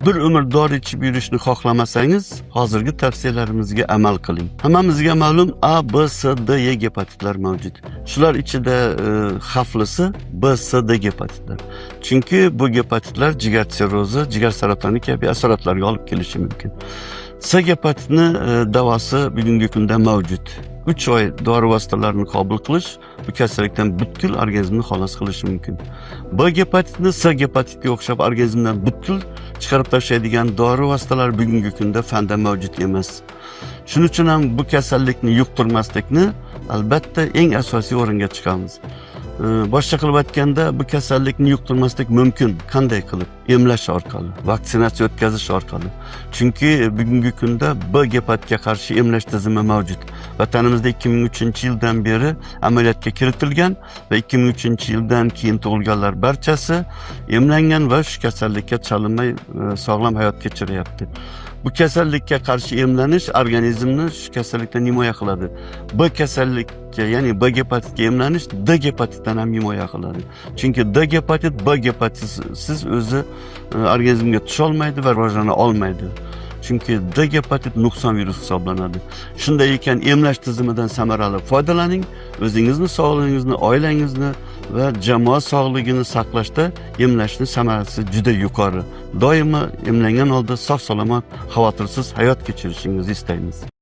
Bir umr dori ichib yurishni xohlamasangiz, hozirgi tavsiyalarimizga amal qiling. Hammamizga ma'lum, A, B, C, D, E gepatitlar mavjud. Shular ichida xavflisi B, C, D gepatitlar. Chunki bu gepatitlar jigar sirrozi, jigar saratoni kabi asoratlarga olib kelishi mumkin. C gepatitni davosi bugungi kunda mavjud. 3 oy dori vositalarini qabul qilish bu kasallikdan butkul organizmni xalos qilishi mumkin. B gepatitni C gepatitga o'xshab organizmdan butkul chiqarib tashlaydigan dori vositalari bugungi kunda fanda mavjud emas. Shuning uchun ham bu kasallikni yuqtirmaslikni albatta eng asosiy o'ringa chiqamiz. Boshqa qilib aytganda, bu kasallikni yuqtirmaslik mumkin. Qanday qilib? Emlash orqali, vaksinatsiya o'tkazish orqali. Chunki bugungi kunda B gepatitga qarshi emlash tizimi mavjud. Vatanimizda 2003-yildan beri amaliyotga kiritilgan va 2003-yildan keyin tug'ilganlar barchasi emlangan va shu kasallikka chalinmay sog'lom hayot kechiryapti. Bu kasallikka qarshi emlanish organizmni shu kasallikdan himoya qiladi. B kasallikka, ya'ni B gepatitga emlanish D gepatitdan ham himoya qiladi. Chunki D gepatit B gepatitsiz o'zi organizmga tusholmaydi va rivojlana olmaydi. Chunki D gepatit nuqson virus hisoblanadi. Shunday ekan, emlash tizimidan samarali foydalaning, o'zingizni sog'lig'ingizni, oilangizni va jamoa sog'lig'ini saqlashda emlashni samarasi juda yuqori. Doimo emlangan holda sog' salomat, xavotirsiz hayot kechirishingizni istaymiz.